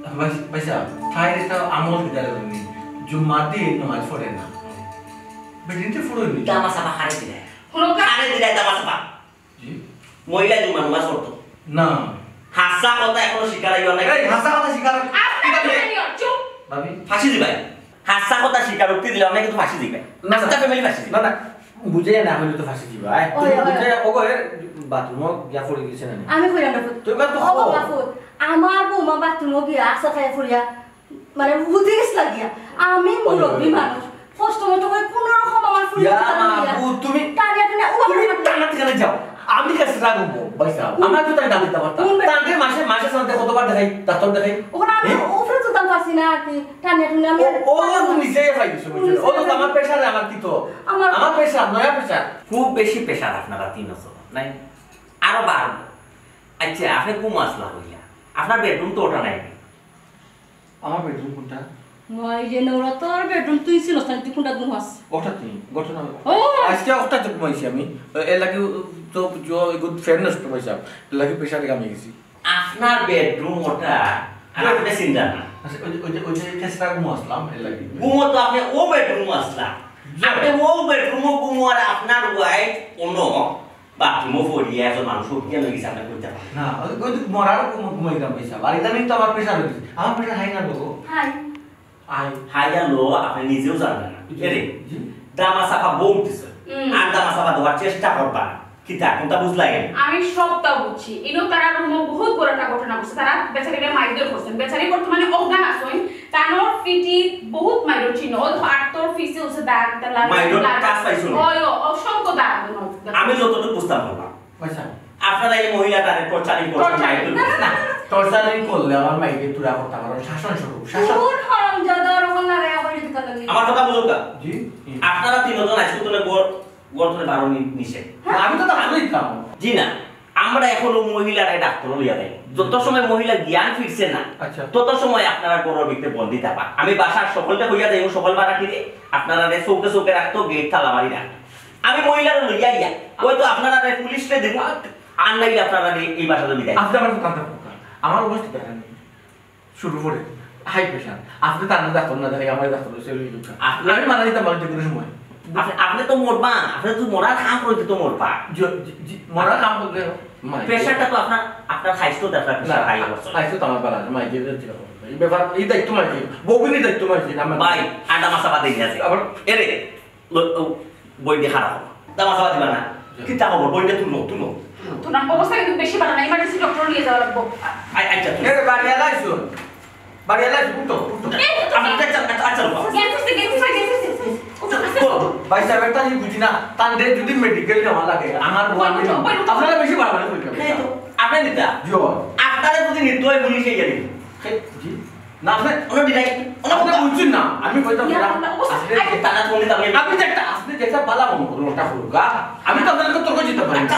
শনি। ভাই, ভাই সাহেব, তাই এটা আমল কিতা জানি? জুম্মার দিন নামাজ পড়ে না। বেটিনতে পড়ে নি। দামা সাবা হারে দিলে। কোনো কা- হারে দিলে দামা সাবা। জি? মহিলা জুম্মা নামাজ পড়তো। না। হাসা কথা এখনো স্বীকার হইল না। এই হাসা কথা স্বীকার। আপনি কিতা কি বলে? জানিও? চুপ। ভাবি। ফাঁসি দিবাই। হাসা কথা স্বীকার উক্তি দিলে অনেকে তো ফাঁসি দিবে। না, না। আস্তা ফ্যামিলি ফাঁসি দিবে। না, না। বুঝে না হইলে তো ফাঁসি দিবা। এই, ওই, তুমি ওই। বুঝে ওগো এর বাথরুমও গিয়া পড়ে গেছে না নি? আমি কইলাম না ফুত। তুই বাথরুম ও বাবা ফুত। আমার বৌমা বাথরুমও গিয়া আসা খাইয়া পড়িয়া, মানে, বুঝে গেছে লাগিয়া। আমি ওই, মুরব্বী ওই। মানুষ। কষ্ট মতো করে কোন রকম আমার ফুল ইয়া, টানিয়া, মা, বু, তুমি, টানিয়া টানিয়া ও বাবা তুমি টানা টানা যাও। আমি কাছে রাখবো, ভাই সাহেব। হুম। আমার তো তাই দাবি দাবার তা। হুম, ভাই। তাকে মাসে, মাসে সাথে কতবার দেখাই, ডাক্তার দেখাই? ওখানে আমি হ্যাঁ? উপরে তুলতাম পারছি না আর কি। টানিয়া টুনিয়া আমি ও, ও তো নিজেই পাই দিছে, বুঝছো? ও তো আমার প্রেশারে আমার কি তো? আমার আমার প্রেশার, নয়া প্রেশার। খুব বেশি প্রেশার আপনারা তিন বছর, নাই? আরো বাড়বো। আচ্ছা, আপনি ঘুম আসলা হইয়া। আপনার বেডরুম তো ওটা নাই। আমার বেডরুম কোনটা? ওই যে নৌরা, তোর বেডরুম তুই ছিলস না, তুই কোনটা ঘুমাস? ওটা তুই, ঘটনা। ও! আজকে ওটা তো ঘুমাইছি আমি। এর লাগি তো, তো এগুলো ফ্যান নষ্ট পাইছিলাম। এর লাগি প্রেশারে কামে গেছি। আপনার বেডরুম ওটা, আর আপনি চিন্তা না। আচ্ছা, ওই যে, ওই যে, ওই যে খেসরা ঘুম আসলাম, এর লাগি। ঘুমো তো আপনি ও বেডরুম আসলাম। জি। আপনি ও বেডরুমও ঘুমো আর আপনার ওয়াইফ কোনো বাথরুমও পড়িয়া একজন মানুষ উঠিয়া লই গেছে, আমরা কইতে পারি। না, ওই, ওই তো মরার ঘুম, ঘুমাইতাম পয়সা। আর ইদানিং তো আমার প্রেশার হয়ে গেছে। আমার প্রেশার হাই না লোক। হাই। আই। হাই আর লো, আপনি নিজেও জানবেন না। জি, এরে, জি। দামা চাপা বউ উঠতেছে। হুম। আর দামা চাপা দেওয়ার চেষ্টা করবা। কিতা, কোনটা বুঝলাই? আমি সবটা বুঝছি। ইনো তারা রুমো বহুত বড় একটা ঘটনা ঘটছে। তারা বেচারিরে মাইর ধর করছেন। বেচারি বর্তমানে অজ্ঞান আছইন। তানোর ফিটি বহুত মাইর চিহ্ন। ও তো আত্মর ফিসে উসে দাগ, তা লাল, মাইরর লাল। কাজ পাইছো না? ওই, ও, অসংখ্য দাগ, দাগ। আমি যতটুকু বুঝতাম পারলাম। আচ্ছা। আপনারা এই মহিলাটারে টর্চারিং করছেন, টর্চারিং। মাইর ধর না, না, করছেন। না, না। টর্চারিং করলে আমার মাইরে তুরা করতে পারো, শাসন স্বরূপ, শাসন। কোন হারামজাদা ওরকম লড়াই করে দিতে লাগলি? আমার কথা বুঝো কা? জি। আপনারা তিনজন আজকে তো ঘর, ঘর থেকে বারো নি-, নিষেধ। হ্যাঁ? আমি তো তা ভালোই দিতাম। জি না। আমরা এখন অউ মহিলারে ডাক্তারো লইয়া যাই। যত সময় মহিলা জ্ঞান ফিরছে না, আচ্ছা। তত সময় আপনারা ঘরর ভিতরে বন্দি থাকবা। আমি বাসার সকলরে কইয়া যাই, সকল ভাড়াটিরে আপনারা চউখে চউখে রাখতো, গেট তালা মারি রাখ। আমি মহিলারে লইয়া আইয়া হয়তো আপনারা পুলিশরে দেবো, আর নাইলে আপনারা এই বাসা তো বিদায়। আপনি আমার কান্দা আমার অবস্থা দেখেন। শুরু করে হাই প্রেশার। আপনি তার ডাক্তার না দেখাই, আমার ডাক্তার হইছে লই যান। আপনি আমি মারা দিতাম পারি যে কোনো সময়। আপনি, আপনি তো মরবা, আপনি তো মরার কাম করতে তো মরবা। জি, জি, জি, মরার কাম করলে মাই। প্রেশারটা তো আপনার, আপনার খাইস্তো তো আপনার প্রেশার না, হাই করছে। খাইস্তো তো আমার বালা, মাই দিয়ে দিতে হবে। এই ব্যাপার, এই দায়িত্ব মাই দিয়ে। বউবিনের দায়িত্ব মাই দিয়ে, আমার ভাই, আডা মাছা বাদে নিয়ে আছে। আবার এরে, ল-, ও, বই দিয়ে খারাপ হবে। আডা মাছা বাদ দিবা না। কিতা খবর? বইটা তুলো, তুলো। তোর অবস্থা কিন্তু বেশি ভালো না, ইমার্জেন্সি ডক্টর নিয়ে যাওয়া লাগবো। আ-, আচ্ছা, তুলো। এরে, বাড়ি এলাইছো? বাড়ি এলাইছো? উঠো, উঠো। এই, উঠো। আচ্ছা, আচ্ছা, আচ্ছা, আচ্ছা, বাবা। গেছে, গেছে, গেছে, গেছে, গেছে। উঠো, আস্তে। তো, ভাই সাহেব, একটা জিনিস বুঝি না, তানরে যদি মেডিকেল নেওয়া লাগে, আমার বউ আমি বই উঠো, বই উঠো। আপনারা বেশি বাড়াবাড়ি করবেন। এই তো, আপনি নিতা? জি, বাবা। আপনারা যদি নিতে হয়, পুলিশে গেলে। হে, জি। না, আপনি কোনো ডিলাই, কোনো আপনি কথা। বুঝছেন না, আমি কইতাম ইয়া, না। আল্লাহ, অবস্থা, আপনি আগে টানা ফোনে তাহলে আপনি যে একটা, আপনি যে একটা বালা মনে করুন, ওটা করুন, গা। আমি তো আপনাকে তর্ক জিতে পারি। আচ্ছা,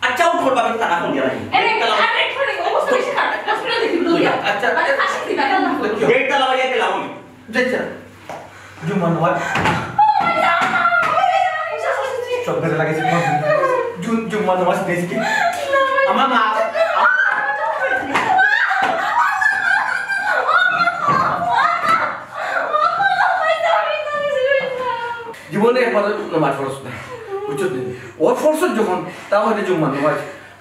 আচ্ছা, উঠ করবা, আমি টানা ফোন দিয়ে রাখি। আরে, আরে, আরে, অবস্থা বেশি খারাপ, হসপিটাল দেখি, বলো, ইয়া। আচ্ছা। আরে, ফাঁসি দিবা, আল্লাহ। দেখো। গেট তালা মারিয়া দিলাম আমি। যাই, স্যার। জুম্মা নামাজ। সব বেলা লাগেছে তোমার। জুন-, জুম্মা নামাজ নেই কি? আমার মা। জীবনে একবার নামাজ পড়ছ না। বুঝছো তুমি? ওর পড়ছ যখন, তাও হয়তো জুম্মা নামাজ।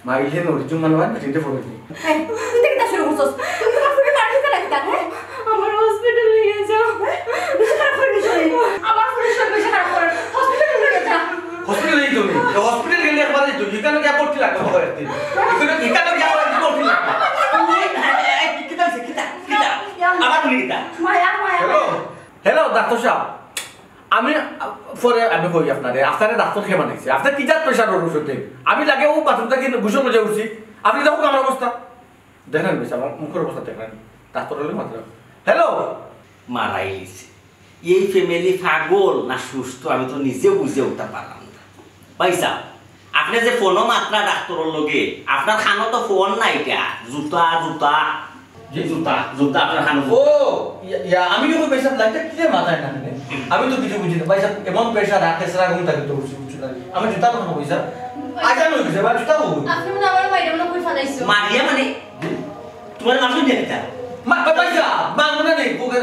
মাইলে নড়ি জুম্মা নামাজ, বেটিনটা পড়ে নি। এই, তুই দেখি তা শুরু করছস। তুই তো কাপড়ে মারি দিতে লাগি তার, হ্যাঁ? আমার হসপিটাল নিয়ে যাও। বেশি খারাপ করে দিস রে। আমার ফুলের শরীর বেশি খারাপ করে। হসপিটাল নিয়ে যা। হসপিটাল নিয়ে তুমি। তো হসপিটাল গেলে একবার এই তো, এখানে গিয়ে ভর্তি লাগবে, হবে একদিন। এখানে, এখানে গিয়ে আবার একদিন ভর্তি লাগবে। তুমি, এই, এই, এই, কিতা হইছে? কিতা? কিতা? আমার উনি কিতা? মায়া, মায়া। হ্যালো? হ্যালো, ডাক্তার সাহেব। আমি, আ, পরে আমি কই আপনারে, আপনারে ডাক্তার কে বানাইছে? আপনার কি জাত প্রেশার ওষুধ দেন? আমি লাগে ও বাথরুম থাকি গোসল মজা উঠছি। আপনি দেখুন আমার অবস্থা। দেখেন বেশ, আমার মুখের অবস্থা দেখেন। ডাক্তার হলে মাত্র। হ্যালো? মারাই গেছে। এই ফ্যামিলি পাগল না সুস্থ, আমি তো নিজে বুঝে উঠতে পারলাম না। ভাই সাহেব, আপনি যে ফোনো মাতরা ডাক্তারর লগে, আপনার কানো তো ফোন নাই ইটা। জুতা, জুতা। জি। জুতা, জুতা আপনার কানো। ও, ইয়া, ইয়া, আমি যখন ভাই সাহেব লাইনটা clear মাথায় না কেনে? আমি তো কিছু বুঝি না। ভাই সাহেব, এমন প্রেশার, রাখে সারা ঘুম থাকে তো উঠছি, উঠছি না। আমি জুতা তো খাবো, ভাই সাহেব। আজান হয়ে গেছে, ভাই, জুতা খাবো। আপনি মনে হয় আমার বাইরে মনে হয় ফালাইছো। মারিয়া মানে? জি। তোমার মাথা দিয়ে দিতা? মা, ভাই সাহেব, মা মনে নেই, ওকে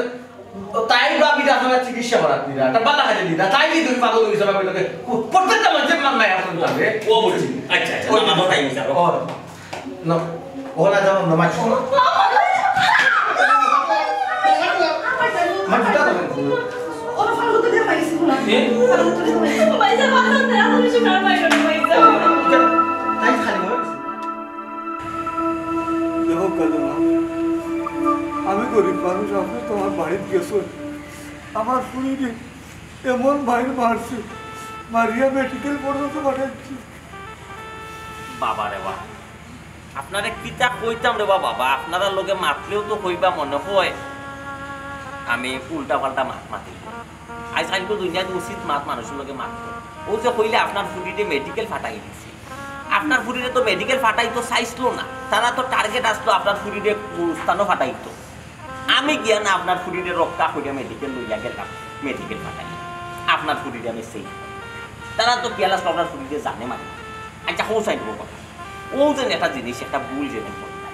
তাই ভাবি আপনারা চিকিৎসা করার দিরা, তা বালা হাতে দিরা, তাই কি তুমি পাগল হইছো ভাবি লোকে? প্রত্যেকটা মানুষের মা মায়া ফোন যাবে। ও বুঝছি। আচ্ছা, আচ্ছা, ও না, আমার টাইম যাবে। ও, না, ও না, যাও, না, মাছ। আমার জুতা দেবেন। এ? তাই খালি হয়ে গেছে। দেখো কালিমা, আমি গরিব মানুষ, আপনি তো আমার বাড়িত গেছো। আমার ফুরিরে এমন মাইর মারছে, মারিয়া মেডিকেল পর্যন্ত পাঠাইছি। বাবা রে বাবা, আপনারে কিতা কইতাম রে বাবা, বাবা, আপনারার লগে মাতলেও তো কইবা মনে হয় আমি উল্টা পাল্টা মাত মাতি। আইজ কাইলকু দুনিয়াত উচিত মাত মানুষর লগে মাত। ও যে কইলে আপনার ফুরিরে মেডিকেল ফাটাই দিছে, আপনার ফুরিরে তো মেডিকেল ফাটাইতো চাইছিল না, তারা তো টার্গেট আসলো আপনার ফুরিরে গুরুস্থানও ফাটাইতো। আমি গিয়া না আপনার ফুরিরে রক্ষা করিয়া মেডিকেল লইয়া গেলাম, মেডিকেল ফাটাই আপনার ফুরিরে আমি সেই। তারা তো পিয়ালাস আপনার ফুরিরে জানে মানে। আচ্ছা, হোসাইন কথা। ও যেন একটা জিনিস, একটা ভুল যেন করলাম।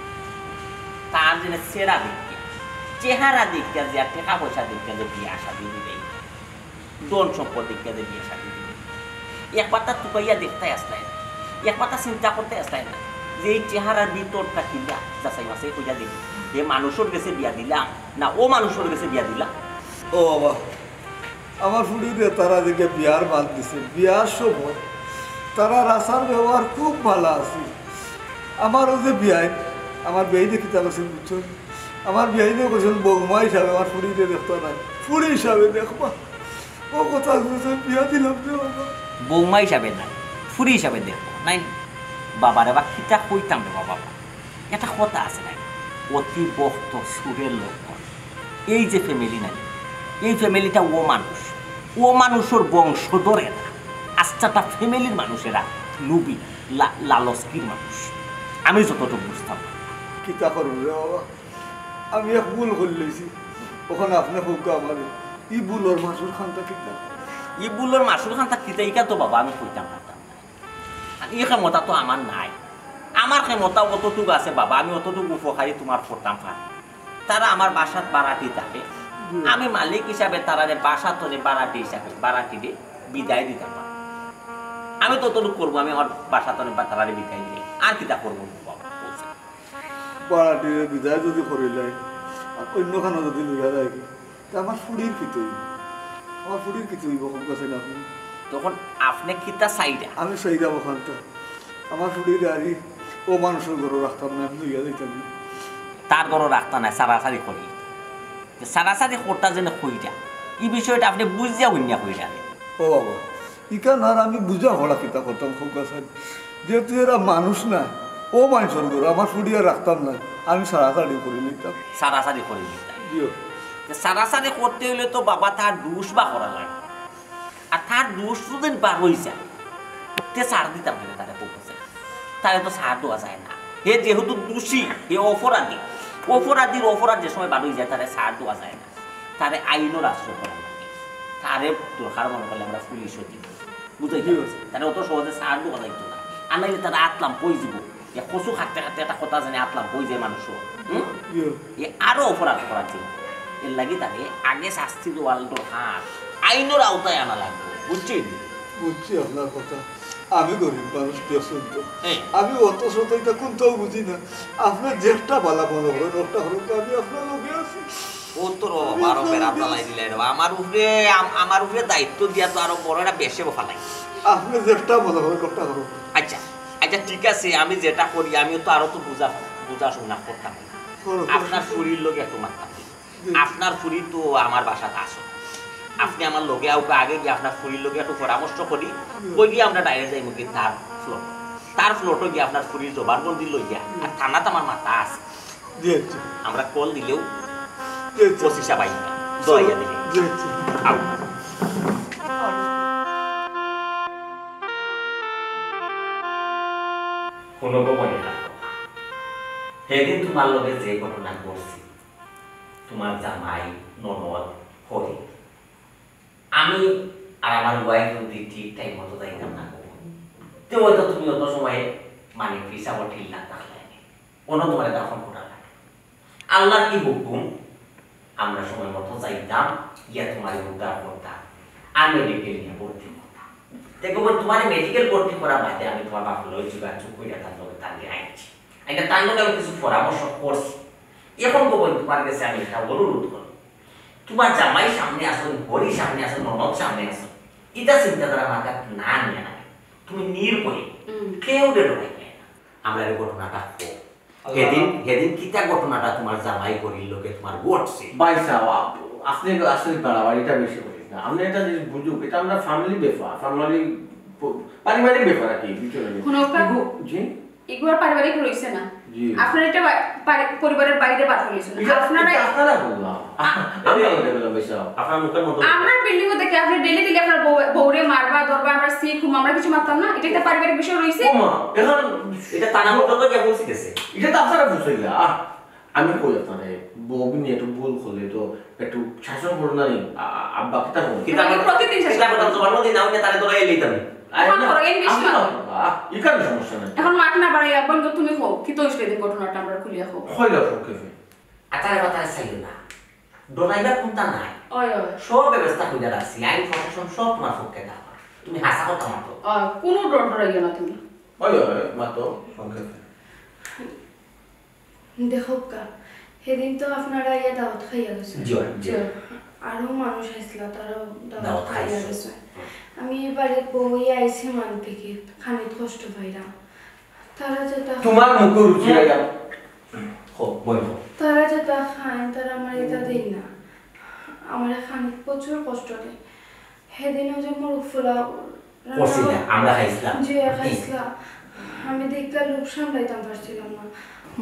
তার যেন চেহারা দেখিয়া, চেহারা দেখিয়া যে আর টাকা পয়সা দেখিয়া যে বিয়া শাদি দিবে, ধন সম্পদ দেখিয়া যে বিয়া শাদি দিবে, একবার তার তুকাইয়া দেখতে আসলাই না, একবার তার চিন্তা করতে আসলাই না যে এই চেহারার ভিতরটা কিলা, যাচাই বাছাই করিয়া দেখি, এ মানুষর গেছে বিয়া দিলাম না ও মানুষর গেছে বিয়া দিলাম। ও বাবা, আমার ফুরিরে তারা যে বিয়ার বাদ দিছে, বিয়ার সময় তারার আচার ব্যবহার খুব ভালা আছিল। আমার ও যে বিয়াই, আমার বিয়াই দেখি তারা বুঝছো, আমার বিয়াই কইছিল বৌমা হিসাবে আমার ফুরিরে দেখতো না, ফুরি হিসাবে দেখবা। ও কথা বুঝছো, বিয়া দিলাম রে বাবা। বৌমা হিসাবে না, ফুরি হিসাবে দেখবো, নাই? বাবা রে বা, কিতা কইতাম রে বাবা। একটা কথা আছে নাই, অতি ভক্ত চোরের লক্ষণ। এই যে ফ্যামিলি নাই, এই ফ্যামিলিটা ও মানুষ, ও মানুষর বংশধর এরা। আচ্ছা, তা ফ্যামিলির মানুষেরা লুবি না। লা-, লালচকির মানুষ। আমি যতটুকু বুঝতাম। কিতা করুম রে বাবা, আমি এক ভুল করিলাইছি। অখন আপনে কউক্কা আমারে, ই ভুলর মাসুল খান্তা কিতা? ই ভুলর মাসুল খান্তা কিতা, ইখান তো বাবা আমি কইতাম পারতাম না। আর ই ক্ষমতা তো আমার নাই। আমার ক্ষমতা অতটুকু আছে বাবা, আমি অতটুকু উপকারী তুমার করতাম পারি। তারা আমার বাসাত ভাড়াটি থাকে, হুম। আমি মালিক হিসাবে তারারে বাসা তনে ভাড়াটি হিসাবে, ভাড়াটিরে বিদায় দিতাম পারি। আমি তো অতটুকু করমু, আমি আমার বাসা তনে বা-, তারারে বিদায় দিলে আর কিতা করমু বাবা? ভাড়াটিরে বিদায় যদি করিলাই, আর অইন্য খানো যদি লইয়া যাইগি, তে আমার ফুড়ির কিতা অইবো? আমার ফুড়ির কিতা অইবো, কউক্কা চাইন আপনে? তখন আপনে কিতা চাইরা? আমি চাইরাম অখানতা, আমার ফুড়িরে আর ই অমানুষর ঘরো রাখতাম না, আমি লইয়া যাইতাম। তার ঘরো রাখতা নায়, সারাসারি করি। তে সারাসারি করতা যেন কইরা, ই বিষয়টা আপনে বুঝিয়া উনিয়া কইরা। ও বাবা, ইখান আর আমি বুঝা পড়া কিতা করতাম, কউক্কা চাইন? যেহেতু এরা মানুষ না, অমানুষর ঘরো আমার ফুড়িরে রাখতাম না, আমি সারাসারি করিলিতাম। সারাসারি করিলিতাম। জি। তে সারাসারি করতে অইলে তো বাবা তার দুষ বার করা লাগে। আর তার দুষ যদি বার অই যায়, তে ছাড় দিতাম কেনে তারে, কউক্কা চাইন? তারে তো ছাড় দেওয়া যায় না। হে যেহেতু দোষী, হে অপরাধী, অপরাধীর অপরাধ যে সময় বার অই যায়, তারে ছাড় দেওয়া যায় না। তারে আইনর আশ্রয় করা লাগে। তারে দরকার মনে করলে আমরা পুলিশো দিমু। বুঝাইতে পারছি? তারে অত সহজে ছাড় দেওয়া যাইতো না। আর নাইলে তারে আতলাম কই দিব। এ কচু খাটতে খাটতে একটা কথা জানি আতলাম কই যায় মানুষ। হুম? জি। এ আরো অপরাধ করা যায়। এর লাগি তারে আগে শাস্তি দেওয়ার দরকার। আইনর আওতায় আনা লাগবে। বুঝছেন? বুঝছি আপনার কথা। আমি গরিব মানুষ, দেখছেন তো। হ্যাঁ। আমি অত শত ইটা কুন্তাও বুঝি না। আপনে যেটা ভালা মনে করইন, ওটা করউক্কা, আমি আপনার লগে আছি। ও তো রে বাবা, আরো বেড়া ফালাই দিলে রে বাবা। আমার উপরে, আম-, আমার উপরে দায়িত্ব দিয়া তো আরো বড় একটা বেশে ফালাই। আপনে যেটা মনে করইন, ওটা করউক্কা। আচ্ছা, আচ্ছা, ঠিক আছে, আমি যেটা করি, আমিও তো আরো তো বুঝা, বুঝাশুনা করতাম। করো, করো। আপনার ফুড়ির লগে একটু মাততাম। জি। আপনার ফুড়ি তো আমার বাসাত আছে। আপনে আমার লগে আউক্কা, আগে গিয়া আপনার ফুড়ির লগে একটু পরামর্শ করি, জি। কই গিয়া আমরা direct যাইমু কি তার plot। তার plot-ও গিয়া আপনার ফুড়ির জবানবন্দি লইয়া, জি। আর থানাত আমার মাথা আছে। জি, জি। আমরা call দিলেও জি, জি। ওসি সাব আইবা। জি, দোয়া দিলে। জি, জি। আও। হুনো গো মনিরা, হেদিন তুমার লগে যে ঘটনা ঘটছে, তুমার জামাই, ননদ, হরি, আমি আর আমার wife যদি ঠিক time মতো যাইতাম না গো, তে হয়তো তুমি অত সময়ে মানে পিছাবো টিল্লা থাকলে, অনো তুমারে দাফন করা লাগে। আল্লাহর কি হুকুম, আমরা সময় মতো যাইতাম, গিয়া তুমারে উদ্ধার করতাম, আর medical নিয়া ভর্তি করতাম। দেখো বোন, তুমারে medical ভর্তি করার বাদে আমি তুমার বাপর লগে যোগাযোগ করিয়া তার লগে তাকে আইছি। এটা তার লগে আমি কিছু পরামর্শ করছি। এখন গো বোন, তুমার গেছে আমি একটা অনুরোধ করি, তুমার জামাই সামনে আছইন, হরি সামনে আছইন, ননদ সামনে আছইন, ইটা চিন্তাধারা মাথাত না নিয়া না, তুমি নির্ভয়ে, হুম। কেউরে ডরাইবে না। আমরা এই ঘটনাটা কই। আল্লাহ। হেদিন, হেদিন কিতা ঘটনাটা তুমার জামাই হরির লগে তুমার ঘটছে? ভাই সাহেব, আপ-, আপনে তো আসলে বাড়াবাড়িটা বেশি করেন না। আপনে একটা জিনিস বুঝুক, এটা আমরা family ব্যাপার, family প-, পারিবারিক ব্যাপার আর কি, বুঝলেন? হুনো, কাকু। গু-, জি? এগুলো পারিবারিক রইছে না। জি। আপনারা এটা বা-, পারি-, পরিবারের বাইরে বার হইছে না। এটা, আপনারা এটা আপনারা বললাম। আ-, আমি আলাদা বললাম, ভাই সাহেব। আপনার মুখের মতো। আমরা building-ও দেখি, আপনি daily daily আপনার বউ-, বউরে মারবা, ধরবা, আমরা শিখ হুম, আমরা কিছু মারতাম না। এটা একটা পারিবারিক বিষয় রইছে। ও মা, এখন এটা তারা মতো তো গিয়া পৌঁছে গেছে। এটা তো আপনারা বুঝলেন না। আহ, আমি কই আপনারে, বউ নিয়ে একটু ভুল করলে তো একটু শাসন করো না নি, আ-, আ-, আব্বা কিতা করো? কিতা আমি করো? প্রতিদিন শাসন কিতা করো? করি। জবান মধ্যে নাও, তারে ধরে এলেই তো আমি। আরে মা না, করো, এই বেশি আমি মা না করো। করবো, আহ, এখানে সমস্যা নাই। এখন মাত না বাড়াইয়া, বন্ধু, তুমি কও, কিতা অইছে এই ঘটনাটা আমরা খুলিয়া কও। কইলা সংক্ষেপে। আতারে বাতারে চাইও না। ডরাইবার কুন্তা নাই। ওই, ওই। সব ব্যবস্থা কইরা রাখছি, আইন প্রশাসন সব তুমার পক্ষে থাকবা। তুমি হাছা কথা মাতো। ওই, কুনু ডর ডরাইও না তুমি। ওই, ওই, মাতো, সংক্ষেপে। দেখউক্কা, হেদিন তো আপনারা আইয়া দাওয়াত খাইয়া গেছইন। জি, জি। জি। আরো মানুষ আইছলা, তারাও দাওয়াত দাওয়াত খাইয়া খাইছে। গেছইন। হুম। আমি এই বাড়িত বউ অইয়া আইছি মান থাকি, খানিত কষ্ট পাইরাম। তারা যেতা তুমার মুখে রুচি হ্যাঁ। আইয়া। হো, বই হো। তারা যেতা খাইন, তারা আমারে ইতা দেইন না। আমারে খানিত প্রচুর কষ্ট দেইন। হেদিনও যে মুরগ পোলাও রান্না করছিলা, আমরা খাইছিলাম। জি, হুম। খাইছিলাম। আমি দেখিয়া লোভ সামলাইতাম পারছিলাম না।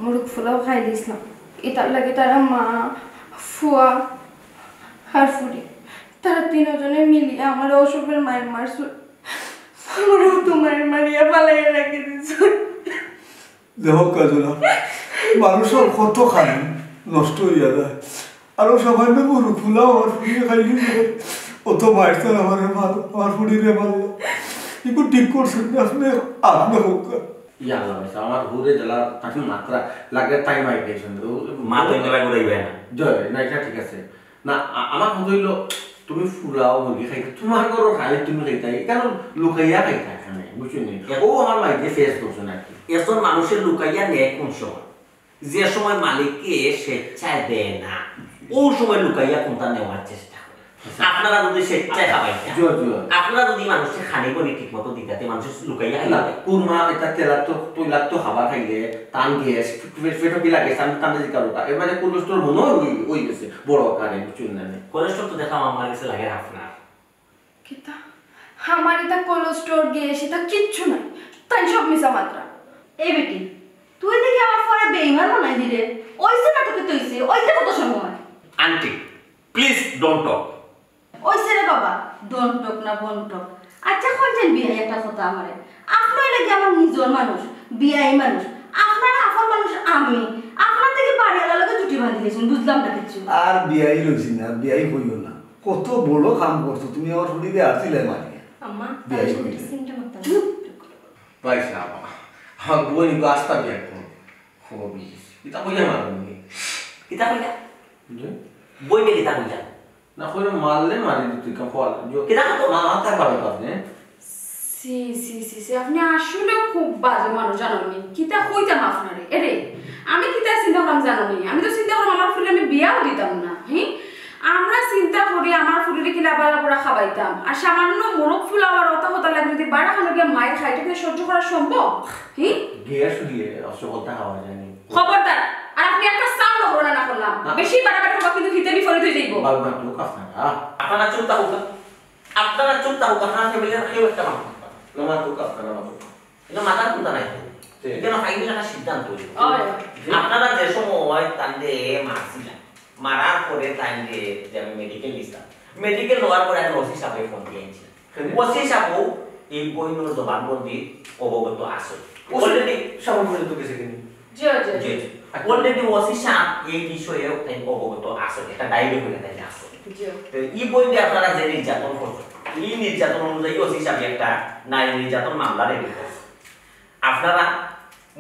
মুরগ পোলাও খাইলিছলাম। ইতার লাগি তারা মা, ফুয়া আর ফুড়ি, তারা তিনজনে মিলিয়া আমারে অসভ্যর মাইর মারছইন। আমারে তো মারি মারিয়া ফালাইয়া রাখি দিছো। দেখো কাজলা, মানুষর কত খানি নষ্ট অইয়া যায়। আরো সামান্য গরু ফুলা আমার ফুড়িয়ে খাইলি যে, অত মারছেন আমার মাল, আমার ফুড়িরে মাল। একটু ঠিক করছেন না আপনি, আপনি হোক। ইয়া আল্লাহ ভাই সাহেব, আমার হুরে জ্বালা তাকে মাত্রা লাগে, তাই মাই পেয়েছেন। মা তো এগুলা ঘুরাইবে না। জয়, না, এটা ঠিক আছে। না, আ-, আমার কথা হইলো, তুমি ফুলাও মুরগি খাইতে, তোমার ঘরো খাইলে তুমি খাইতে, কেন লুকাইয়া খাইতে এখানে, বুঝছো নি? ও আমার মাইকে ফেস করছে নাকি? এখন মানুষের লুকাইয়া নেয় কোন সময়? যে সময় মালিককে স্বেচ্ছায় দেয় না, ওই সময় লুকাইয়া কোনটা নেওয়ার চেষ্টা করে। আচ্ছা। আপনারা যদি স্বেচ্ছায় খাবাইতা, জোর, জোর। আপনারা যদি মানুষকে খানি পানি ঠিক মতো দিতা, তে মানুষ লুকাইয়া না, খাইতা। কুরমা এটা তেলাক্ত, তৈলাক্ত খাবার খাইলে তান গ্যাস, পে-, পেটো কিলা গ্যাস, আমি তানরে জিকার ওটা। এর মাঝে কোলেস্ট্রল মনে হয় ওই, ওই গেছে, বড় আকারে, বুঝছইন না নি? কোলেস্ট্রল তো দেখলাম আমার গেছে লাগে আপনার। কিতা? আমার এটা কোলেস্ট্রল, গ্যাস, এটা কিচ্ছু নাই। তাই সব মিছা মাত্রা। এই বেটি, তুই দেখি আমার পরে বেইমান বানাই দিলে। ওইছে না তোকে তৈছে, ওইতে কত সময়? Aunty, please don't talk. ওইছে রে বাবা, don't talk না বন্টক। আচ্ছা, কইছেন বিয়াই একটা কথা আমারে। আপনি লাগি আমার নিজর মানুষ, বিয়াই মানুষ। আপনার আপন মানুষ আমি। আপনার থেকে বাড়িওয়ালা লগে জুটি বান্ধি দিয়েছেন, বুঝলাম না কিচ্ছু। আর বিয়াই রইছি না, বিয়াই কইও না। কত বড় কাম করছো তুমি, আমার ফুড়িরে আর দিলাই মারিয়া। আম্মা, বিয়াই তার সাথে কইলে। চিন্তা মাত্তা চুপ। ভাই সাহেব, আমার বই নিব আস্তা বিয়া কোন? খবর বুঝিস। কিতা কইলে মারবো নি? কিতা কইলা? জি? বই নিয়ে কিতা কইলা? না কইলে মারলে মারি দিত, তুই কাম ফল। কিতা কত? মা, মাথা খারাপ আপনি। সি, সি, সি, সি, আপনি আসলে খুব বাজে মানুষ, জানো নি? কিতা কইতাম আপনারে? এরে, আমি কিতা চিন্তা করলাম জানো নি? আমি তো চিন্তা করলাম আমার ফুড়িরে আমি বিয়াও দিতাম না, হি? আমরা চিন্তা করি আমার ফুড়িরে কিলা বালা করা খাবাইতাম। আর সামান্য মোরগ ফুলাওয়ার অত কথা লাগে যদি বাড়া খানো গিয়া মায়ের খাইতে গিয়ে সহ্য করা সম্ভব? হি? গ্যাস দিয়ে অবশ্য কথা খাওয়া যায়নি। খবরদার, আর আপনি একটা সাউন্ড করো না, না করলাম। না। বেশি বাড়াবাড়ি করবা কিন্তু হিতে বিপরীত হয়ে যাইবো। বাবু না, তো কথা না। আপনারা চুপ থাকুক। আপনারা চুপ থাকুক, আপনারা ফ্যামিলির কেউ একটা মাত মাতবা। না, মাতুক, আপনারা মাতুক। এটা মাতার কোনটা নাই তো। ঠিক। এটা না ফাইনাল একটা সিদ্ধান্ত হইল। ওই। আপনারা যে সময় তাইলে মারছিলা, মারার পরে তাইলে যে আমি মেডিকেল নিছিলাম, মেডিকেল নেওয়ার পরে আমি ওসি সাহেবের ফোন দিয়ে আনছিলাম। কেন? ওসি সাহেব এই বইনর জবানবন্দি অবগত আছে। ওসি অলরেডি সাহেব পর্যন্ত গেছে কেন? জি, জি, জি, জি। জি। অলরেডি ওসি সাহেব এই বিষয়ে তাই অবগত আছে, একটা ডায়েরি করে তাই আছে। জি। তো এই বইতে আপনারা যে নির্যাতন করছেন, এই নির্যাতন অনুযায়ী ওসি সাহেব একটা নারী নির্যাতন মামলা রেডি করছে। আপনারা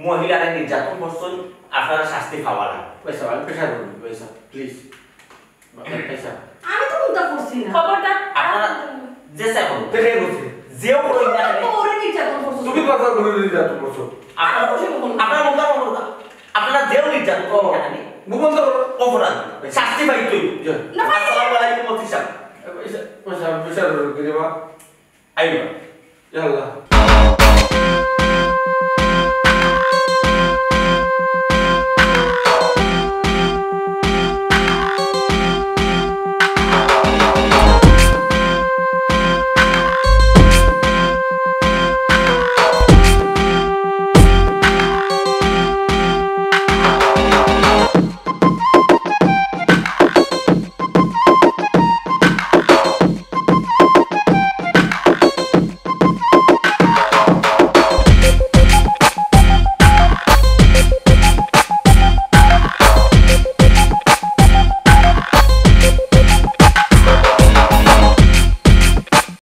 মহিলারা নির্যাতন করছেন, আপনারা শাস্তি পাওয়া লাগবে। পয়সা, আমি প্রেশার করবো, পয়সা, প্লিজ। পয়সা। আমি তো কোনটা করছি না। খবরদার। আপনারা যে স্যার বলুন। কে কে করছে? যেও করুন না কেন। ওরে নির্যাতন করছো। তুমি কথা বলে নির্যাতন করছো। আপনারা, আপনারা মুখটা বন্ধ করুন। আপনারা যেও নির্যাতন করুন না কেন। মুখ বন্ধ করো। অপরাধ। শাস্তি পাইতে হইব। জি। না, পাইতে আসসালামু আলাইকুম, ওসি সাহেব। পয়সা, পয়সা, পয়সা রইল, কি রে মা? আইবা। ইয়া আল্লাহ।